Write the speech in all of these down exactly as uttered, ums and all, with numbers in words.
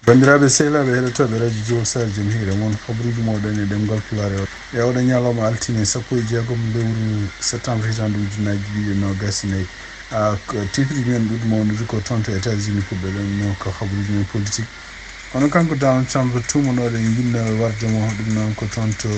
Banndiraaɓe sehilaaɓe heɗotooɓe radio Jowol Sare Jom Hiire Mon, habaruuji mooɗon e ɗemngal Pulaar e oɗo ñalawma altine sappo e jeegom lewru septembre hitaande ujunnaji ɗiɗi e noogas e nayi. Titre ji men ɓurɗi mawnude ko toon to États-Unis, puɗɗoɗen no ko habaruuji men politique. Kono kanko Donald Trump tuumanooɗo e yiɗno warde mo, ɗum noon ko toon to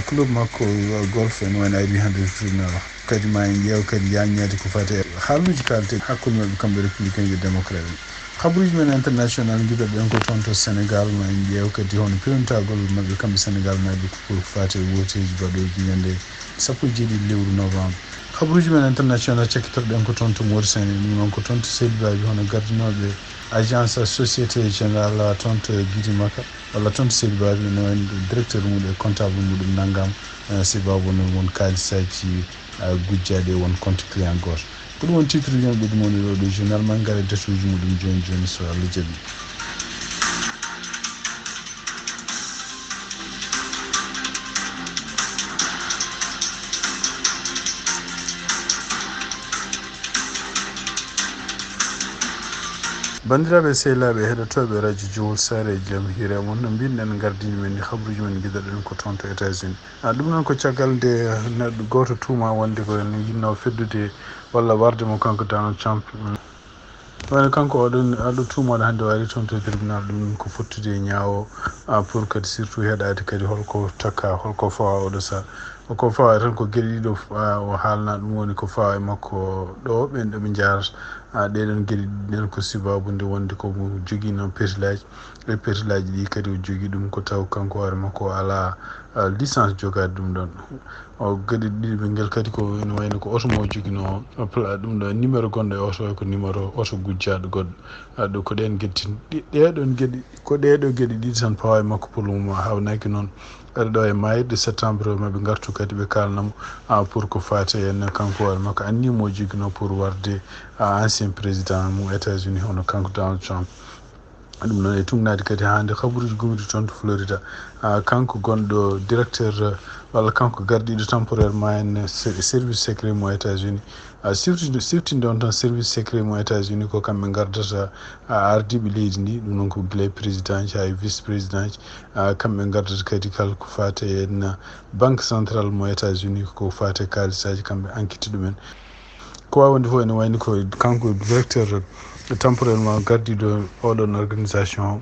club makko golf en woni ari hannde tribunal. Kadi ma en ƴeew kadi yaaññaade ko fati e haaluuji kaalteeɗi hakkunde maɓɓe kamɓe républicain e démocrate en. Habaruuji men international ngiɗoɗen ko toon to Sénégal, ma en ƴeew kadi hono pewnitagol maɓɓe kamɓe Sénégal maɓɓe ko pour fati e wooteeji baɗooji ñande sappo e jeeɗiɗi lewru novembre. Habaruuji men international cakkitorɗen ko toon to Mauritanie, ɗum noon ko toon to Seydi Babi hono gardinooɓe agence Société Générale toon to Gidimaka, walla toon to Seydi Babi no wayno directeur mum e comptable muɗum nanngam, eh, sababu no won kaalisaaji, eh, gujjaaɗi e won compte client gooto. Ko ɗum woni titre uji men ɓurɗi mawnude ɗo journal, ma en ngar e datuuji muɗum jooni jooni so Allah jaɓi. Banndiraaɓe sehilaaɓe heɗotooɓe radio Jowol Sare Jom Hiire Mon, no mbinɗen gardini men ni habaruuji men ngiɗoɗen ko toon to États-Unis. A, ɗum noon ko caggal nde neɗɗo gooto tuuma wonde ko ene yiɗno feddude walla warde mo kanko Donald Trump. Mm. Woni kanko oɗon, oɗo tuumaaɗo hannde o ari toon to tribunal, ɗum ko fottude e ñaawo, a, pour kadi surtout heɗaade kadi holko takka, holko fawa oɗo saha. Ko fawa tan ko geɗe ɗiɗo, a, o haalna, ɗum woni ko fawa e makko ɗo, ɓen ɗo ɓe njaarata. A, ɗeɗon geɗe ɗiɗi ɗen ko sababu nde wonde ko mo jogii noon pertilaaji, e pertilaaji ɗi kadi o jogii ɗum ko taw kanko hoore makko o alaa, a, licence jogaade ɗum ɗon. O geɗe ɗiɗi ɓe ngel kadi ko ene wayno ko oto mo joginoo, pla-, ɗum ɗo numéro gonɗo e oto o ko numéro oto gujjaaɗo goɗɗo. A, ɗo ko ɗeen geɗe tin-, ɗi-, ɗeɗon geɗe, ko ɗeɗo geɗe ɗiɗi tan pawa e makko pour le moment, hawnaaki noon. Aɗa ɗo e maayirɗe septembre maɓe ngartu kadi ɓe kaalna mo, a, pour ko faati e en kanko hoore makko anni mo joginoo pour warde, a, ancien président mo États-Unis hono kanko Donald Trump. Ɗum noon e tugnaade kadi haa nde habaruuji gummiɗi toon to Florida. A, kanko gonɗo directeur, walla kanko gardiiɗo temporairement en se-, service secret mo États-Unis. A, sifti-, siftinde on tan service secret mo États-Unis ko kamɓe ngardata, a, ardiiɓe leydi ndi, ɗum noon ko gila e président ji haa e vice président ji. A, kamɓe ngardata kadi kala ko faati e en banque centrale mo États-Unis, ko faati e kaalisaaji, kamɓe enquête ɗumen. Ko waawi wonde fof ene wayni ko kanko directeur temporairement gardiiɗo oɗon organisation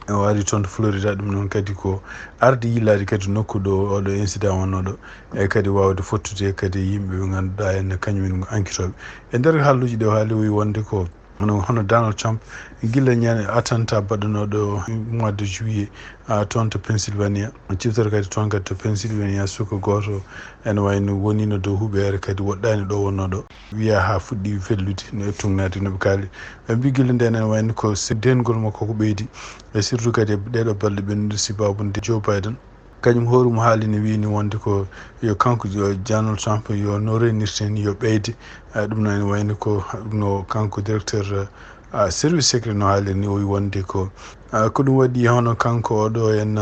o, o ari toon to Florida, ɗum noon kadi ko ardi yillaade kadi nokku ɗo oɗo incident wonnoo ɗo, e kadi waawde fottude kadi e yimɓe ɓe ngannduɗaa en kañum en enquêtooɓe. E nder haalluuji ɗi o haali, o wi wonde ko hono, hono Donald Trump, gila ñande attentat baɗanooɗo mois de juillet, a, toon to Pennsylvania. Ciftere kadi toon kadi to Pennsylvania, suka gooto ene wayno woniino dow huɓeere kadi woɗɗaani ɗo wonnoo ɗo. Wiyaa haa fuɗɗi fellude no e tugnaade no ɓe kaali. Ɓe mbii gila ndeen ene wayno ko se-, deengol makko ko ɓeydi, e surtout kadi e ɗeeɗo balɗe ɓennuɗe sababu nde Joe Biden kañum hoore mum haalini, wiini wonde ko yo kanko, yo Donald Trump, yo no reenirte ni yo ɓeyde. A, ɗum noon ene wayno ko no kanko directeur, a, service secret no haaliri ni, o wi wonde ko, a, ko ɗum waɗi hono kanko oɗo en,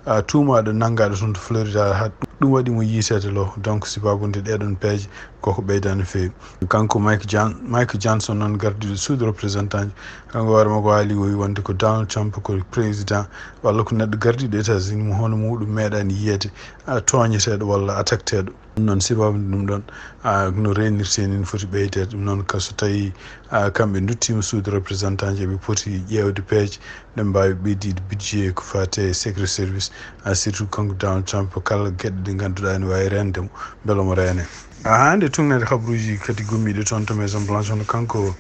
a, tuumaaɗo nanngaaɗo toon to Florida, ha ɗum waɗi mo yiiteede lo. Donc, sababu nde ɗeɗon peeje koko ɓeyda no feewi. Kanko Mike Jan-, Mike Johnson noon, gardiiɗo suudu représentant ji, kanko hoore makko haali, o wi wonde ko Donald Trump ko président walla ko neɗɗo gardiiɗo États-Unis mo hono muɗum meeɗaani yiyeede, a, tooñeteeɗo walla attaqueteeɗo. Ɗum noon, sababu ɗum ɗon, a, no reenirte ni, no foti ɓeydeede. Ɗum noon, ka so tawii, a, kamɓe nduttiima suudu représentant ji, eɓe poti ƴeewde peeje ɗe mbaawi ɓeydiide budget ko faati e Secret Service, a, surtout kanko Donald Trump, kala geɗe ɗe ngannduɗaa ene waawi reende mo, mbela mo reene. A, haa nde tugnaade habaruuji kadi gummiiɗe toon to Maison Blanche, hono kanko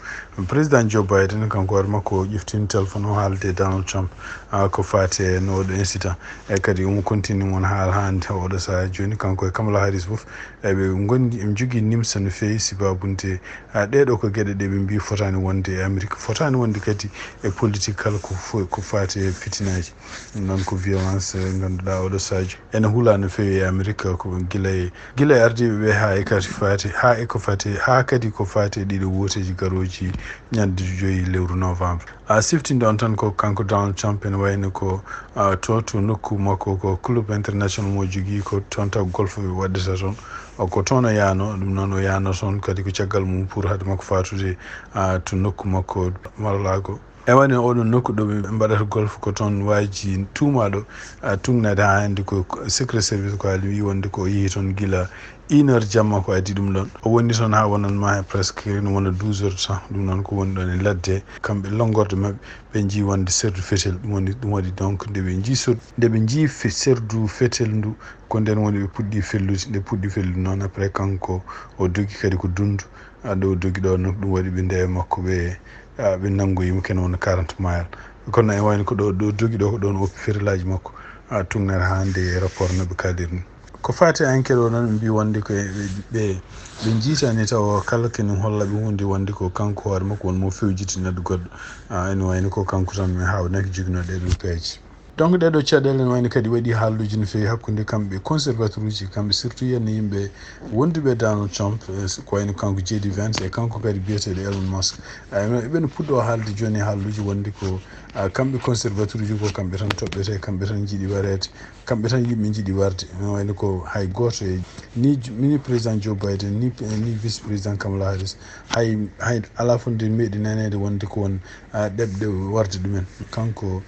président Joe Biden, kanko hoore makko o ƴeftino téléphone o haalde e Donald Trump, a, ko faati e no oɗo incident. E kadi omo continue mon haala haa nde oɗo sahaa jooni, kanko e Kamala Harris fof, eɓe ngondi, eɓe njogii nimsa no feewi, sababu nde, a, ɗeɗo ko geɗe ɗe ɓe mbii fotaani wonde e Amérique, fotaani wonde kadi e politique kala ko fo-, ko faati e fitinaaji. Ɗum noon ko violence, eh, ngannduɗaa oɗo sahaa jooni ene hula no feewi e Amérique, ko gila e, gila e ardiiɓe ɓe haa e kadi faati, haa e ko faati, haa kadi ko faati e ɗiɗo wooteeji garooji ñande joyi lewru novembre. A, siftinde on tan ko kanko Donald Trump ene wayno ko, a, to, to nokku makko ko Club International mo jogii ko toon taw golf waɗdata toon. O ko toon o yaano, ɗum noon o yaano toon kadi ko caggal mum pour haade makko faatude, a, to nokku makko Mar-a-Lago. E wayno oɗon nokku ɗo ɓe mbaɗata golf ko toon waaji tuumaaɗo, a, tugnaade haa hannde ko, ko secret service ko haali, wi wonde ko o yehi toon gila une heure jamma ko adii ɗum ɗoon. O woni toon haa wonan ma presque ene wona douze heures de temps. Ɗum noon ko woni ɗoon e ladde, kamɓe lonngorde maɓɓe, ɓe njii wonde serdu fetel. Ɗum woni, ɗum waɗi donc nde ɓe njii sor-, nde ɓe njii fe-, serdu fetel ndu, ko ndeen woni ɓe puɗɗi fellude. Nde puɗɗi fellude noon, après kanko o dogi kadi ko Dundu. A, ɗo o dogi ɗo noon, ɗum waɗi ɓe ndewa makko ɓe, a, ɓe nanngoyimo, kene woni quarante mile. Kono e wayno ko ɗo, ɗo dogi ɗo, ko ɗoon o oppi fetelaaji makko, a, tugnata haa nde rapport no ɓe kaaliri ni. Ko faati e enquête o noon, ɓe mbii wonde ko ɓe, ɓe, ɓe njiitani taw kala kene holla ɓe huunde wonde ko kanko hoore makko woni mo fewjiti neɗɗo goɗɗo. A, ene wayno ko kanko tan mi haawnaki joginoo ɗee ɗoo peeje. Donc ɗee ɗoo caɗeele ene wayno kadi waɗi haalluuji no feewi hakkunde kamɓe conservateur uji, kamɓe surtout yenno yimɓe wonduɓe e Donald Trump, eh, ko wayno kanko J D Vance e kanko kadi biyeteeɗo Elon Musk. A, eɓe no puɗɗoo haalde jooni haalluuji wonde ko, a, kamɓe conservateur uji ko kamɓe tan toɓɓetee, kamɓe tan njiɗi wareede. Kamɓe tan yimɓe njiɗi warde, ene wayno ko hay gooto e ni, ni président Joe Biden, ni, ni vice président Kamala Harris, hay, hay alaa fof nde meeɗi naneede wonde ko won, a, ɗeɓɗe warde ɗumen. Kanko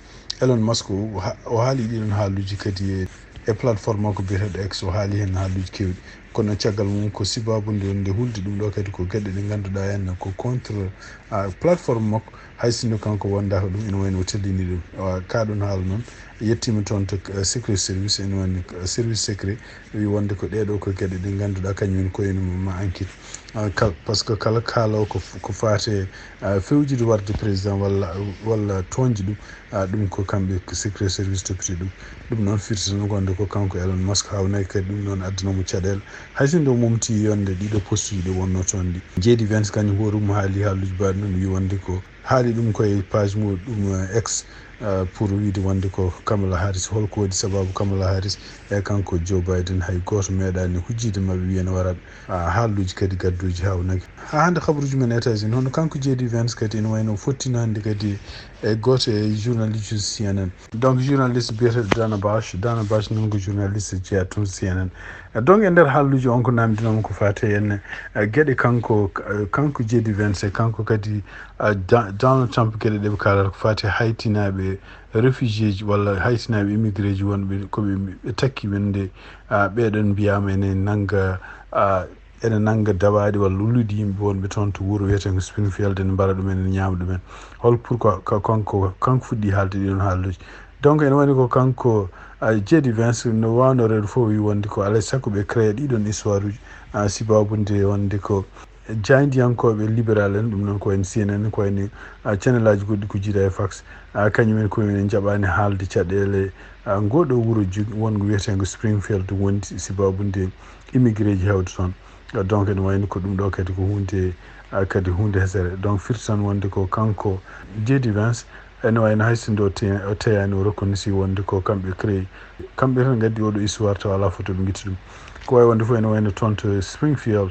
Elon Musk o ha-, o haali ɗiɗon haaluuji kadi e, e plateforme makko biyeteeɗo X, o haali heen haaluuji keewɗi. Kono caggal mum ko sibaabu nde, nde hulde ɗum ɗo kadi ko geɗe ɗe ngannduɗaa henna ko contre, a, plateforme makko, hay sinno kanko wondaaka ɗum, ene wayno o tellini ɗum. Awa, kaa ɗoon haala noon, yettiima toon to, eh, secret service, ene woni, eh, service secret, wi wonde ko ɗee ɗoo ko geɗe ɗe ngannduɗaa kañum en koye mum ma enquête. Ah, kal-, par ce que kala kaaloowo ko f-, ko faati e, ah, fewjude warde président walla, walla tooñde ɗum, ah, ɗum ko kamɓe ko secret service toppiti ɗum. Ɗum noon firti tan wonde ko kanko Elon Musk haawnaki kadi ɗum noon addana mo caɗeele. Hay sinno o momti yonde ɗiɗo postuji ɗi wonno toon ɗi. J D Vance kañum hoore mum haali haaluuji baɗɗi noon, wi wonde ko haali ɗum koye page muɗum, eh, X, eh, pour wiide wonde ko Kamala Harris. Holko waɗi sababu Kamala Harris e kanko Joe Biden hay gooto meeɗaani hujjiide maɓɓe wiya ne wara, ah, haaluuji kadi gadduuji haawnaki. Haa hannde kabaruuji men États-Unis, hono kanko J D Vance kadi ene wayno fottino hannde kadi e gooto e journaliste C N N. Donc journaliste biyeteeɗo Dana Bash, Dana Bash noon ko journaliste jeyaa toon C N N. Eh, donc e nder haalluuji on ko naamndinooma ko faati e, eh, geɗe kanko, eh, kanko J D Vance, kanko kadi, eh, Da-, Donald Trump geɗe ɗe ɓe kaalata ko faati e haytinaaɓe réfugié ji walla haytinaaɓe immigré ji wonɓe ko ɓe, ɓe takki wonde, ah, ɓeɗon mbiyaama ene nannga, ah, ene nannga dawaaɗi walla ullude yimɓe wonɓe toon to wuro wiyeteengo Springfield, ene mbara ɗum en, ene ñaama ɗum en. Hol pourquoi ka-, kanko, kanko fuɗɗi haalde ɗiɗon haalluuji? Donc ene woni ko kanko, ah, J D Vance no waawno reedu fof wi wonde ko alaa e sago ɓe créé ɗiɗon histoire uji, ah, sibaabu nde wonde ko jaayndiyankooɓe libéral en, ɗum noon ko wayno C N N, ko wayno, ah, channel aji goɗɗi ko jiida e Fox, ah, kañum en ko ene njaɓaani haalde caɗeele, ah, ngoo ɗoo wuro jog-, wonngo wiyeteengo Springfield wondi sibaabu nde immigré ji heewde toon. Ah, donc ene wayno ko ɗum ɗo kadi ko huunde, ah, kadi huunde hesere. Donc firti tan wonde ko kanko J D Vance, ene wayno hay sinno o te-, o teyaani o reconnaît wonde ko kamɓe créé, kamɓe tan ngaddi oo ɗoo histoire tawa alaa fof to ɓe ngitti ɗum. Ko wayi wonde fof ene wayno toon to Springfield,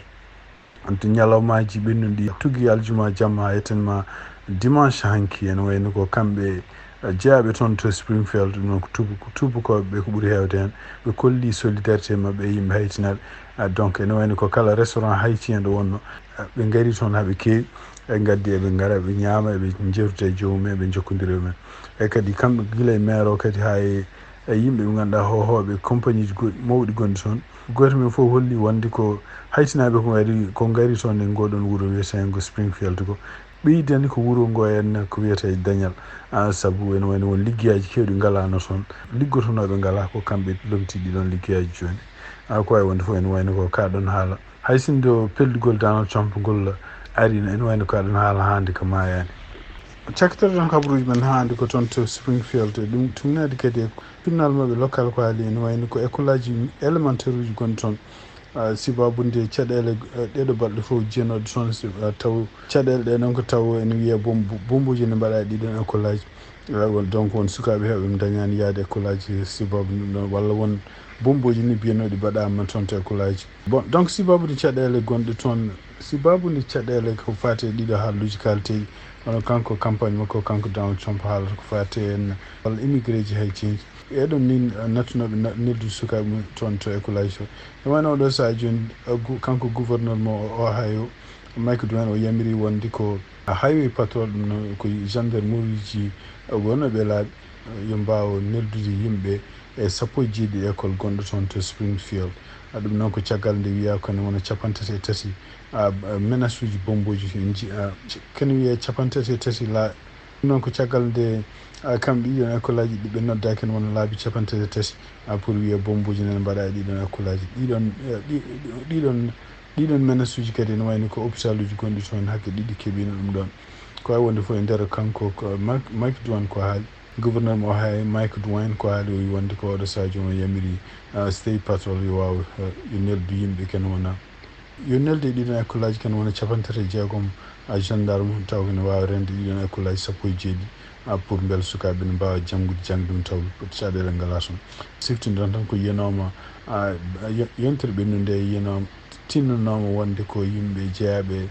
to ñalawmaaji ɓennuɗi, tuggi aljuma jamma haa yettan ma dimanche hanki, ene wayno ko kamɓe, eh, jeyaaɓe toon to Springfield, ɗum noon ko tuubu-, ko tuubakooɓe ɓe ko ɓuri heewde heen. Ɓe kolli solidarité maɓɓe e yimɓe haytinaaɓe. Ah, donc ene wayno ko kala restaurant haïtien ɗo wonno, ah, ɓe ngari toon haa ɓe keewi, ɓe ngaddi eɓe ngara, ɓe ñaama, eɓe njeewtida e joomum en, eɓe njokkondira e mum en. E kadi kamɓe gila e maire o kadi haa e, e yimɓe ɓe ngannduɗaa hohooɓe compagnie ji goɗɗi mawɗi gonɗi toon. Gooto men fof holli wonde ko haytinaaɓe ko ngari, ko ngari toon e ngoo ɗoon wuro wiyeteengo Springfield ko ɓeydani ko wuro ngo en ko wiyetee dañal. Ah, sabu ene wayno won liggeyaaji keewɗi ngalaano toon. Liggotonooɓe ngalaa, ko kamɓe lomtii ɗii ɗoon liggeyaaji jooni. Ah, ko wayi wonde fof ene wayno ko kaa ɗoon haala. Hay sinno peldugol Donald Trump ngol ari, ene wayno kaa ɗoon haala hannde ko maayaani. Cakkitorɗen kabaruuji men hannde ko toon to Springfield, ɗum tugnaade kadi e journal maɓɓe local ko haali, ene wayno ko école aji élémentaire uji gonɗi toon. Ah, sibaabu nde caɗeele, eh, ɗee ɗoo balɗe fof jeenooɗe toon, si, ah, taw caɗeele ɗee noon ko taw ene wiyee bom-, bombuuji ne mbaɗaa e ɗii ɗoon école aji. Ah, won, donc won sukaaɓe heewɓe ɓe ndañaani yahde école aji sibaabu ɗum ɗoon, walla won bombuuji ni mbiyanooɗi mbaɗaama toon to école aji. Bon, donc sibaabu nde caɗeele gonɗe toon, sibaabu nde caɗeele ko faati e ɗii ɗoo haaluuji kaalteeɗi, hono kanko campagne makko, kanko Donald Trump haalata ko faati en walla immigré ji haïtiens ji. Eɗon nin, eh, nattunooɓe na-, neldude sukaaɓe mum toon to école aji to. E wano oɗo sahaa jooni, eh, gu-, kanko gouverneur mo Ohio, Mike Dwayne o yamiri wonde ko highway patrol, ɗum noon ko gendarmerie ji wonooɓe laabi, yo mbaaw neldude yimɓe e sappo e jeeɗiɗi école gonɗo toon to Springfield. Ɗum noon ko caggal nde wiyaa ko ene wona capanɗe tati e tati menace uji bombooji, kene wiyee capanɗe tati e tati la. Ɗum noon ko caggal nde kamɓe ɗiɗon école aji ɗi ɓe noddaaki ene wona laabi capanɗe tati e tati pour wiyee bombooji nene mbaɗa e ɗiɗon école aji ɗiɗon. Ɗiɗon menace uji kadi ene wayni ko hôpital uji gonɗi toon hakke ɗiɗi keɓino ɗum ɗoon. Ko wawi wonde fof e nder kanko Mike Dwayne ko haali, gouverneur mo Ohio Mike Dwayne ko haali, o wi wonde ko oɗo sadio o yamiri state patrol yo waw yo neldu yimɓe kene wona yo nelde e ɗiɗon école aji kene wona capanɗe tati e jeegom gendarme taw kene wawa rende ɗiɗon école aji sappo e jeeɗi pour beele sukaɓe ne mbawa janngude jangde mum taw caɗele ngala toon. Siftinɗon tan ko yenoma yontere ɓennude nde yenoma tinnanoma wonde ko yimɓe jeeyaɓe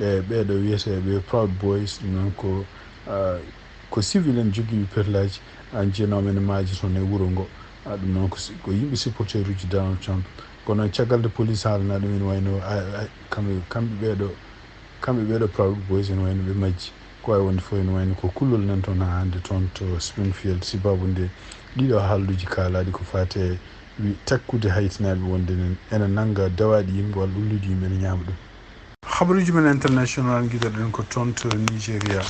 e ɓeeɗo wiyeteɓe Proud Boys, ɗum noon ko ko civil en jogiiɓe perlaaji, jeyanooɓe ene maaji toon e wuro ngo. Ɗum noon ko yimɓe supporteruuji Donald Trump. Kono caggal nde police haalana ɗum ene wayno kamɓe kamɓe ɓeeɗo kamɓe ɓeeɗo Proud Boys ene wayno ɓe majji. Ko wawi wonde fof ene wayno ko kullol nan toon haa hannde toon to Springfield sibabu nde ɗiɗo haalduuji kaalaaɗi ko faati e takkude haytinaaɓe wonde ene nannga dawaaɗi yimɓe walla ullude yimɓe ene ñaama ɗum. Habaruuji men international ngiɗoɗen ko toon to Nigeria.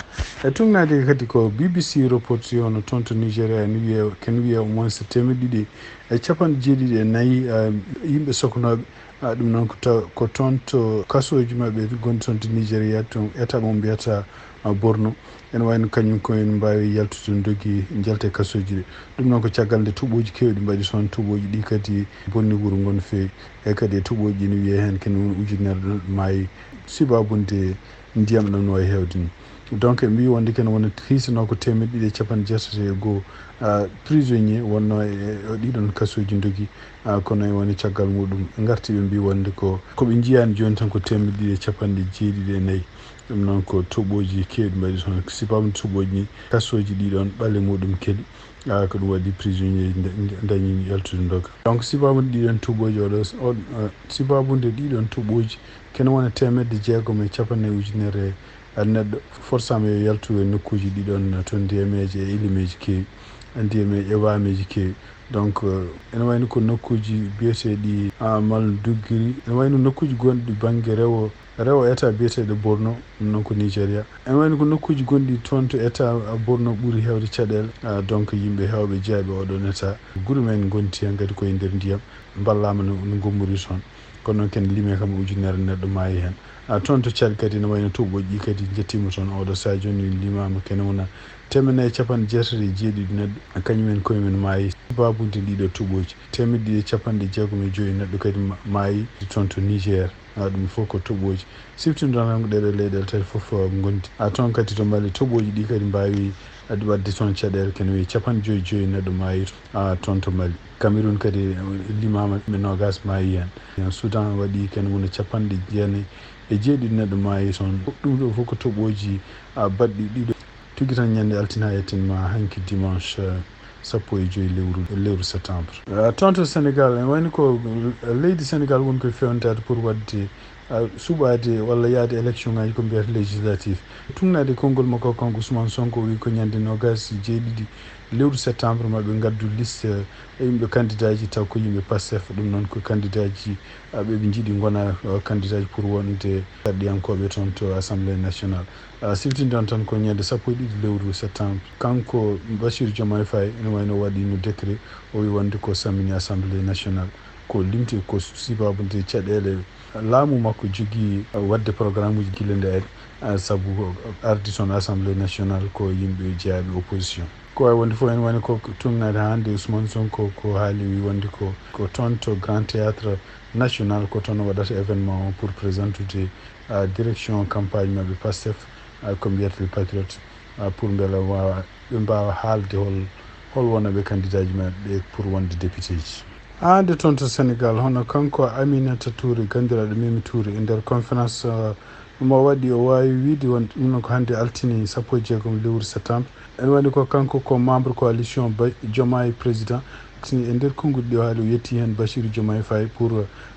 E tugnaade kadi ko B B C Report yono toon to Nigeria ene wiya ken wiya au moins teemeɗɗe ɗiɗi e capanɗe jeeɗiɗi e nayi yimɓe soknooɓe. Ɗum noon ko toon to kasooji maɓɓe gonɗi toon to Nigeria to état mo mbiyata Borno. Ene wayno kañum ko ene mbaawi yaltude ndogi njalta e kasooji ɗi. Ɗum noon ko caggal nde toɓooji keewɗi mbaɗi toon, toɓooji ɗi kadi bonni wuro ngo no feewi. E kadi e toɓooji ɗi no wiyee heen kene woni ujunere ɗo maayi sibaabu nde ndiyam ɗam no wayi heewde ni. Donc ɓe mbii wonde kene wona hiisinoo ko teemeɗɗe ɗiɗi e capanɗe jeetati e goo prisonnier wonnoo e ɗiɗon kasooji ndogi. Kono e woni caggal muɗum ɓe ngarti ɓe mbii wonde ko ko ɓe njiyaani jooni tan ko teemeɗɗe ɗiɗi e capanɗe jeeɗiɗi e nayi. Ɗum noon ko toɓooji keewɗi mbaɗi toon sibaabu nde toɓooji ɗi kasooji ɗiɗon ɓale muɗum keli. Ko ɗum waɗi prisonnier dañi yaltude ndoga. Donc sibaabu nde ɗiɗon toɓooji oɗo sibaabu nde ɗiɗon toɓooji kene wona teemedde jeegom e capanɗe ujunere neɗɗo forsaama yo yaltu e nokkuuji ɗiɗon toon ndiyameeji e ilimeeji keewi ndiyameeji e waameeji keewi. Donc ene wayno ko nokkuuji biyeteeɗi Malduggiri, ene wayno nokkuuji gonɗi bannge rewo rewo état biyeteeɗo Borno, ɗum noon ko Nigeria. Ene wayno ko nokkuuji gonɗi toon to état Borno ɓuri heewde caɗeele. Donc yimɓe heewɓe jeyaɓe oɗon état gure men ngonti heen kadi koye nder ndiyam mballaama no no ngommori toon. Kono noon ken limee kam ujunere neɗɗo maayi heen. Toon to Tchad kadi ene wayno toɓooji ɗi kadi njettiima toon oɗo saha jooni limaama kene wona teemedde nayi e capanɗe jeetati e jeeɗiɗi neɗɗo kañumen koye men maayi sibaabude ɗiɗo toɓooji. Teemedde ɗiɗi e capanɗe jeegom e joyi neɗɗo kadi maayi toon to Niger. Ɗum fof ko toɓooji siftinɗon tan ko ɗeɗo leyɗeele tati fof ngondi. Toon kadi to Mali toɓooji ɗi kadi mbaawi waɗde toon caɗeele kene wiyee capanɗe joyi joyi neɗɗo maayi toon to Mali. Cameroun kadi limaama ɓe noogaas maayi heen. Soudan waɗi kene wona capanɗe jeenayi e jeeɗiɗi neɗɗo maayi toon. Ɗum ɗo fof ko toɓooji baɗɗi ɗiɗo. Tigi tan ñande altine haa yettin ma hanki dimanche sappo e joyi lewru lewru septembre. Toon to Sénégal ene wayno ko leydi Sénégal woni koye fewnitaade pour waɗde suɓaade walla yahde élection ngaji ko mbiyata législatif. Tugnaade konngol makko kanko Ousmane Sonko o wi ko ñande noogaas e jeeɗiɗi lewru septembre maɓe ngaddu liste e yimɓe candidat ji taw ko yimɓe Pastef ɗum noon ko candidat ji ɓeɓe jiiɗi gona candidat ji pour wonde sarɗiyankoɓe toon to assemblée nationale. Siftinɗon tan ko ñande sappo e ɗiɗi lewru septembre kanko Bassirou Diomaye Faye ene wayno waɗino décret o wi wonde ko sammini assemblée nationale ko limti ko sibabude caɗele laamu makko jogii waɗde programme uji gila nde ari sabu ardi toon assemblée nationale ko yimɓe jeyaɓe opposition. Ko wawi wonde fof ene wayno ko tugnaade hannde Ousmane Sonko ko haali wi wonde ko ko toon to grand théâtre national ko toon o waɗata événement o pour présentude direction campagne maɓɓe Pastef ko mbiyata les patriotes pour mbela wawa ɓe mbawa haalde hol hol wonaɓe candidat ji maɓɓe pour wonde député ji. Hannde toon to Sénégal hono kanko Aminata Touré gandiraɗo Mimi Touré e nder conférence mo waɗi o wawi wiide won ɗum noon ko hannde altine sappo e jeegom lewru septembre. Ene wayno ko kanko ko membre coalition Diomaye président E nder konguɗi ɗi o haali, o yetti heen Bassirou Diomaye Faye pour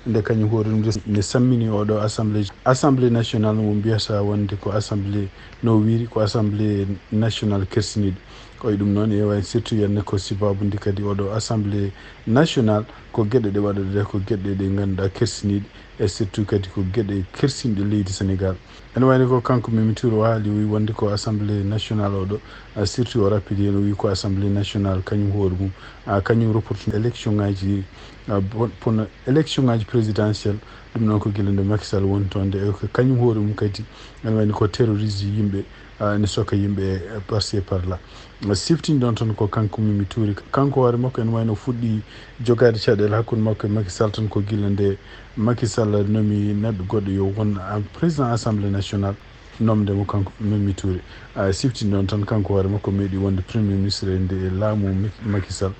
nde kañum hoore mum nde sammini oɗo assemblée, assemblée nationale mo mbiyata wonde ko assemblée no wiiri ko assemblée nationale kersiniiɗo. Koye ɗum noon e way surtout yenne ko sababude kadi oɗo assemblée nationale ko geɗe ɗe waɗata ɗe ko geɗe ɗe ngannduɗaa kersiniiɗe, e surtout kadi ko geɗe kersinɗe leydi Sénégal. Ene wayno ko kanko Mimi Touré o haali, o wi wonde ko assemblée nationale oɗo, ah, surtout o rappeli heen, o wi ko assemblée nationale kañum hoore mum, ah, kañum reporte élection ngaji, ah, bon, pono élection ngaji présidentielle, ɗum noon ko gila nde Macky Sall woni toon nde, e ko kañum hoore mum kadi ene wayno ko terroriste yimɓe, ah, ene sokka yimɓe, eh, par ci par là. Siftini ɗon tan ko kanko Mimi Touré. Kanko hoore makko ene wayno fuɗɗi jogaade caɗeele hakkunde makko e Macky Sall tan ko gila nde Macky Sall nomi neɗɗo goɗɗo yo won, ah, président assemblée nationale, nomde mo kanko Mimi Touré. Ah, siftini ɗon tan kanko hoore makko meeɗi wonde premier ministre e nde laamu Mi-, Macky Sall.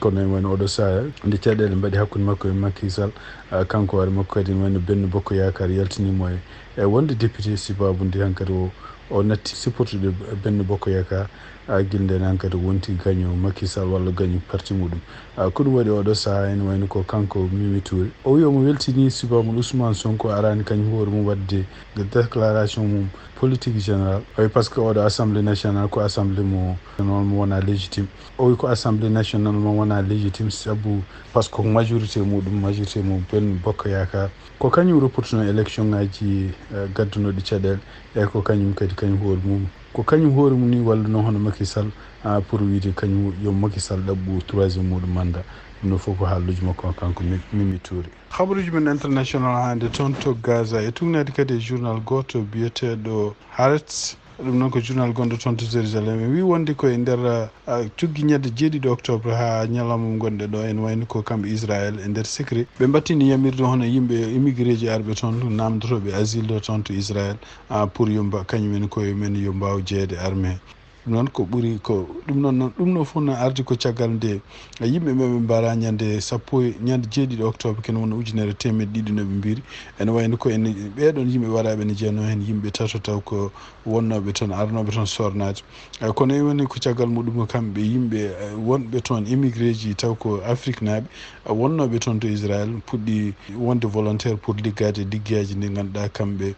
Kono ene wayno oɗo sahaa nde caɗeele mbaɗi hakkunde makko e Macky Sall, ah, kanko hoore makko kadi ene wayno Benno Bokk Yaakaar yaltini mo e, e wonde député sababude hankadi o, o natti supportude Benno Bokk Yaakaar, ah, gila nde hankadi o wonti gaño Macky Sall walla gaño parti muɗum. Ah, ko ɗum waɗi oɗo sahaa ene wayno ko kanko Mimi Touré. O wi omo weltini sababu Ousmane Sonko arani kañum hoore mum waɗde déclaration mum politique générale. O wi par ce que oɗo assemblée nationale ko assemblée mo, noon mo wona légitime. O wi ko assemblée nationale mo wona légitime sabu par ce que majorité muɗum, majorité mum Benno Bokk Yaakaar. Ko kañum reportino élection ngaji, eh, gaddunoɗi caɗeele, e ko kañum kadi kañum hoore mum. Ko kañum hoore mum ni walluno hono Macky Sall, ah, pour wiide kañum yo Macky Sall ɗaɓɓu troisième muɗum mandat. Ɗum ɗo fof ko haalluuji makko kanko Mi-, Mimi Touré. Habaruuji men international hannde toon to Gaza e tugnaade kadi e journal gooto biyeteeɗo Haaretz. Ɗum noon ko journal gonɗo toon to Jérusalem. E wii wonde ko e nder, ah, cuggi ñande jeeɗiɗi octobre haa ñalawma mo ngonɗen ɗo, ene wayno ko kamɓe Israël e nder secret. Ɓe mbattini yamirde hono yimɓe immigré ji arɓe toon, naamndotooɓe asile ɗo toon to Israël, ah, pour yo mba-, kañum en koye men yo mbaaw jeyeede armée. Ɗum noon ko ɓuri ko, ɗum noon, noon, ɗum noon fof no ardi ko caggal nde yimɓe ɓe ɓe mbaara ñande sappo e, ñande jeeɗiɗi octobre, ken wonno ujunere teemeɗɗe ɗiɗi no ɓe mbiri. Ene wayno ko en ɓeɗon yimɓe waraɓe ne jeeyano heen yimɓe tato taw ko wonnooɓe toon, arnooɓe toon sornaade. Eh, kono e woni ko caggal muɗum ko kamɓe yimɓe, eh, wonɓe toon immigré ji taw ko Afrique naaɓe, eh, wonnooɓe toon to Israël puɗɗi wonde volontaire pour liggaade e liggeyaaji ɗi ngannduɗaa kamɓe,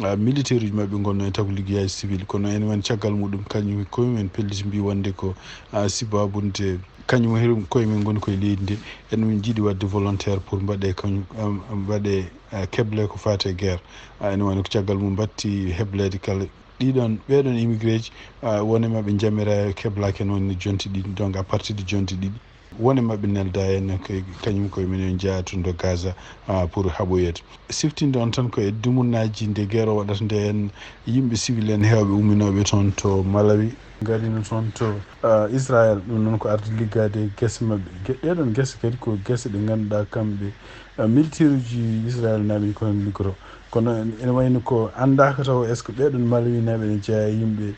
ah, militaire uji maɓɓe ngonno e taw ko liggeyaaji civil. Kono ene woni caggal muɗum kañum koye men pelliti mbi wonde ko, ah, sibabunde kañum koye men ngoni koye leydi nde. En min jiiɗi waɗde volontaire pour mbaɗe kañum, ah, mbaɗe, ah, keble ko faati e guerre. Ah, ene woni ko caggal mum mbatti hebleede kala ɗiɗon, ɓeɗon immigré ji, ah, won e maɓɓe jamira keblaki en woni jonti ɗiɗi. Donc à partir de jonti ɗiɗi, won e maɓɓe nelda en ko kañum koye men en jeyaa toon to Gaza, ah, pour haɓoyeede. Siftinde on tan ko e dumunnaaji nde guerre o waɗata nde en yimɓe civil en heewɓe umminooɓe toon to Malawi ngarino toon to, ah, Israël. Ɗum noon ko arde liggaade e gese maɓɓe. Ge-, ɗeɗon gese kadi ko gese ɗe ngannduɗaa kamɓe, ah, militaire uji Israël naaɓe ko heen liggoro. Kono en, ene wayno ko anndaaka taw est-ce que ɓeɗon Malawi naaɓe ne jeyaa e yimɓe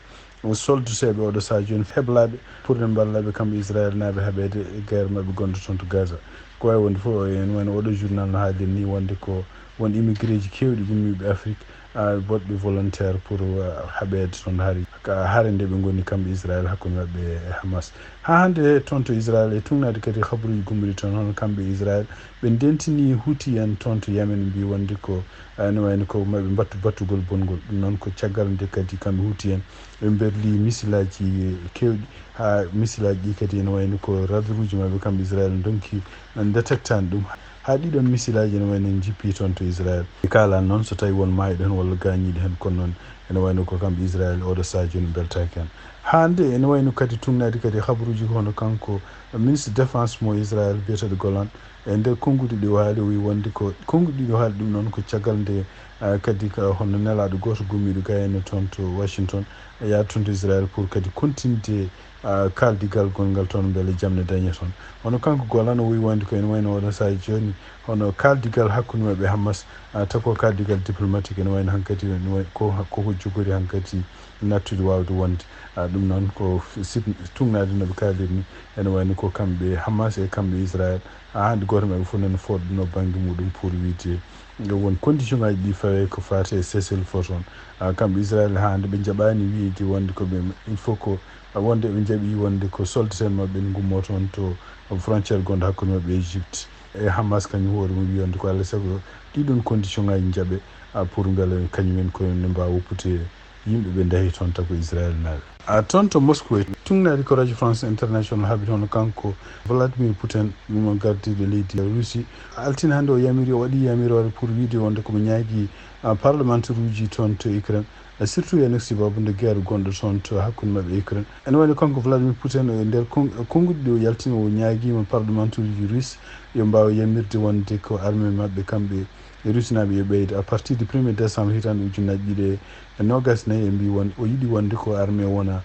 solduseeɓe oɗo sahaa jooni heblaaɓe pour ɓe mballa ɓe kamɓe Israël naaɓe haɓeede e guerre maɓɓe gonɗo toon to Gaza. Ko wayi wonde fof, en woni oɗo journal no haaliri ni wonde ko won immigré ji keewɗi ummiiɓe Afrique, ah, woɗɓe volontaire pour, ah, haɓeede toon hari ka hare nde ɓe ngoni kamɓe Israël hakkunde maɓɓe e Hamas. Haa hannde toon to Israël e tugnaade kadi habaruuji gummiɗi toon hono kamɓe Israël ɓe ndentini Houthi en toon to Yemen mbi wonde ko, ah, ene wayno ko maɓe mbattu battugol bonngol. Ɗum noon ko caggal nde kadi kamɓe Houthi en ɓe mberli misilaaji keewɗi, haa misilaaji ɗi kadi ene wayno ko radaruuji maɓɓe kamɓe Israël ndonki détectaani ɗum. Haa ɗiɗon misilaaji ene wayno en njippi toon to Israël. Ɓe kaalaani noon so tawii won maayɗo heen walla gaañiiɗo heen, kono noon ene wayno ko kamɓe Israël oɗo sahaa jooni mbeltaaki heen. Haa nde ene wayno kadi tugnaade kadi habaruuji ko hono kanko ministre défense mo Israël biyeteeɗo Golan, e nder konnguɗi ɗi o haali, o wi wonde ko konnguɗi ɗi o haali ɗum noon ko caggal nde, ah, kadi ko hono nelaaɗo gooto gummiiɗo gayno toon to Washington, yaade toon to Israël pour kadi continde, ah, kaaldigal gonngal toon mbele jam ne dañe toon. Hono kanko Golan o wi wonde ko ene wayno oɗo sahaa jooni hono kaaldigal hakkunde maɓɓe Hamas, ah, taw ko kaaldigal diplomatique ene wayno hankadi ene way-, ko, ko, ko jogori hankadi nattude waawde wonde. Ah, ɗum noon ko sib-, tugnaade no ɓe kaaliri ni, ene wayno ko kamɓe Hamas e kamɓe Israël. Ah, hannde gooto maɓɓe fof nana fooɗnoo bannge muɗum pour wiide Nde won condition ngaji ɗi fawe ko fate e Seychelles fof toon. Ah, kamɓe Israël hannde ɓe njaɓani wiide wonde ko ɓe, il faut ko, ah, wonde ɓe njaɓi wonde ko soldateɓe maɓɓe ne ngummo toon to frontière gonɗo hakkunde maɓɓe e Égypte. E Hamas kañum hoore mum wiyande ko alaa e sago ɗiɗon condition ngaji njaɓe, ah, pour mbele kañum en ko ne mbawa woppude yimɓe ɓe ndahi toon tago Israël naaɓe. A toon to Moscou, e tuŋnaade ko Radio France International haɓi toon kanko Vladimir Putin, ɗum o gardiiɗo leydi Russie. Altine hannde o yamiri, o waɗi yamiroore pour wiide wonde komo ñaagi, ah, parlementaire uji toon to Ukraine, ah, surtout e nder sababu nde guerre gonɗo toon to hakkunde maɓɓe e Ukraine. Ene wayno kanko Vladimir Putin e nder kon-, konnguɗi ɗi o yaltini, o ñaagiima parlementaire uji russe yo mbaaw yamirde wonde ko armée maɓɓe kamɓe e Russie naaɓe yo ɓeyde à partir du premier décembre hitaande ujunnaji ɗiɗi e noogas nayi, e mbi won, o yiɗi wonde ko armée wona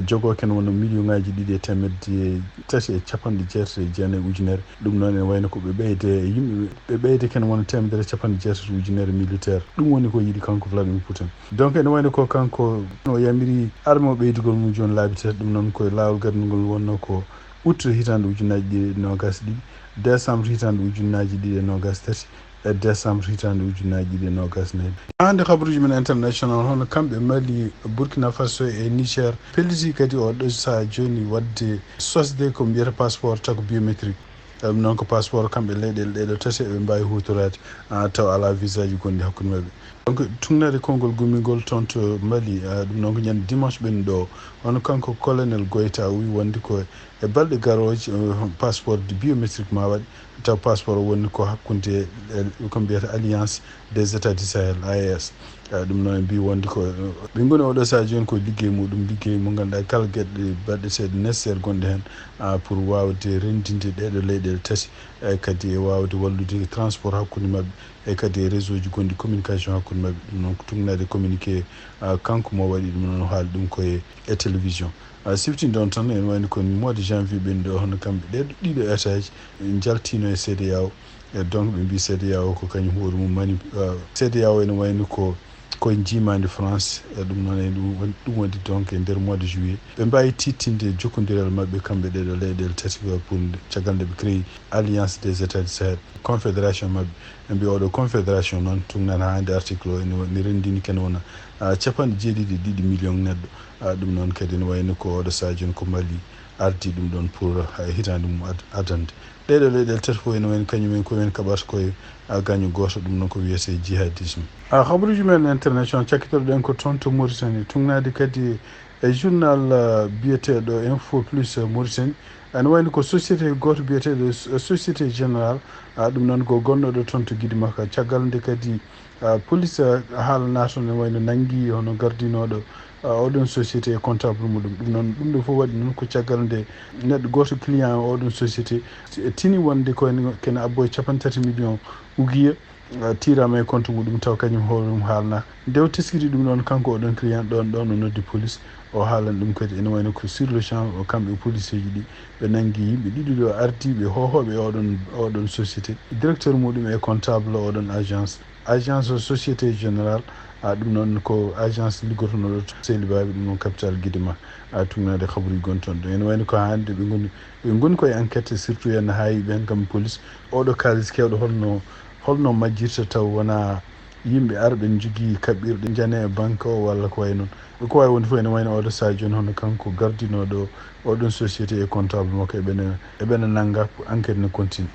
jogo ken wona million ngaji ɗiɗi e teemedde tati e capanɗe jeetati e jeenayi ujunere. Ɗum noon ene wayno ko ɓe ɓeyde e yimɓe, ɓe ɓeyde ken wona teemedere e capanɗe jeetati ujunere militaire. Ɗum woni ko yiɗi kanko Vladimir Putin. Donc ene wayno ko kanko o yamiri armée o ɓeydugol mum jooni laabi tati. Ɗum noon koye laawol gardugol wonno ko août hitaande ujunnaji ɗiɗi e noogas ɗiɗi, décembre hitaande ujunnaji ɗiɗi e noogas tati, e décembre hitaande ujunnaji ɗiɗi e noogas nayi. Hannde habaruuji men international, hono kamɓe Mali, Burkina Faso e Niger pelliti kadi oɗo sahaa jooni waɗde sosde ko mbiyata passeport tago biométrique. Ɗum noon ko passeport kamɓe leyɗeele ɗeɗo tati eɓe mbaawi huutoraade, ah, taw alaa visa ji gonɗi hakkunde maɓɓe. Donc, tuŋnaade konngol gummingol toon to Mali, ah, ɗum noon ko ñande dimanche ɓennuɗo o. Hono kanko colonel Goïta o wi wonde ko e balɗe garooje, eh, passeport biométrique ma waɗ, taw passeport o woni ko hakkunde, eh, ko mbiyata Alliance des États du Sahel, A E S. Ah, ɗum noon en mbi wonde ko, eh, ɓe ngoni oɗo sahaa jooni ko liggey muɗum, liggey mo ngannduɗaa kala geɗe baɗeteeɗe nécessaire gonɗe heen, ah, pour waawde renndinde ɗeɗo leyɗeele tati, eh, kadi e waawde wallude transport hakkunde maɓɓe, e kadi e réseau ji gonɗi communication hakkunde maɓɓe. Ɗum noon ko tuŋnaade communiqué, ah, kanko mo waɗi ɗum noon, o haali ɗum ko e, e télévision. Ah, siftinde on tan, ene wayno ko mois de janvier ɓennuɗo o, hono kamɓe ɗeɗo ɗiɗo étage njaltino e C D A O. E donc ɓe mbi C D A O ko kañum hoore mum mani, ah, C D A O ene wayno ko koye njiimaandi France. E ɗum noon, e ɗum woni, ɗum woni donc e nder mois de juillet. Ɓe mbaawi tiiɗtinde jokkondiral maɓɓe kamɓe ɗeɗo leyɗeele tati ko pour nde, caggal nde ɓe créé Alliance des États du Sahel, confédération maɓɓe. Ɓe mbi oɗo confédération noon, tuŋnan haa hannde article o ene wa-, ne renndini ken wona, ah, capanɗe jeeɗiɗi e ɗiɗi million neɗɗo. Ah, ɗum noon kadi ne wayno ko oɗo sahaa jooni ko Mali ardi ɗum ɗon pour, ah, hitaande mum ad-, adande. Ɗeɗo leyɗeele tati fof ene wayno kañum en ko men kaɓata koye, ah, gaño gooto, ɗum noon ko wiyetee jihadisme. Ah, habaruuji men international, cakkitorɗen ko toon to Mauritanie, tuŋnaade kadi e journal, ah, biyeteeɗo Info Plus, ah, Mauritanie. Ene wayno ko société gooto biyeteeɗo S-, Société Générale, ah, ɗum noon ko gonnoɗo toon to Gidimaka. Caggal nde kadi, ah, police, ah, haalana toon ene wayno nanngi hono gardinooɗo, ah, oɗon société e comptable muɗum. Ɗum noon, ɗum ɗo fof waɗi noon ko caggal nde neɗɗo gooto client oɗon société tini wonde ko en, kene abbo e capanɗe tati million ugiye, ah, tiirama e compte muɗum, taw kañum hoore mum haalna. Nde o teskiti ɗum ɗon, kanko oɗon client ɗon, ɗon o noddi police, o haalan ɗum kadi ene wayno ko sur le champ, o kamɓe policeeji ɗi, ɓe nanngi yimɓe ɗiɗi ɗo ardiiɓe hoohooɓe oɗon, oɗon société, directeur muɗum e comptable oɗon agence, agence Société Générale, a ɗum noon ko agence liggotonooɗo to Seyli Baaɓe, ɗum noon capital Gidima, a tuŋnaade habaruuji gonɗi toon. Ɗum ene wayno ko hannde ɓe ngoni, ɓe ngoni koye enquête, surtout en haayi ɓeen kam police, oɗo kaalis keewɗo holno, holno majjirta taw wonaa yimɓe arɓe njogii kaɓɓirɗe njane e banque o walla ko wayi noon. Ko wayi wonde fof ene wayno oɗo sahaa jooni hono kanko gardinooɗo oɗon société e comptable makko eɓene, eɓene nannga, enquête ne continue.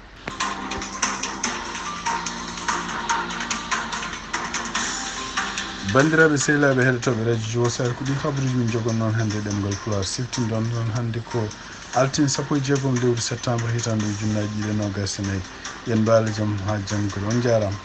Banndiraaɓe sehilaaɓe heɗotooɓe radio Jowol Sare, ko ɗi habaruuji min njogon noon hannde e ɗemngal Pulaar. Siftinɗon noon hannde ko altine sappo e jeegom lewru septembre hitaande ujunnaaji ɗiɗi e noogaas e nayi. Yen mbaale jam haa janngo kadi. On njaaraama.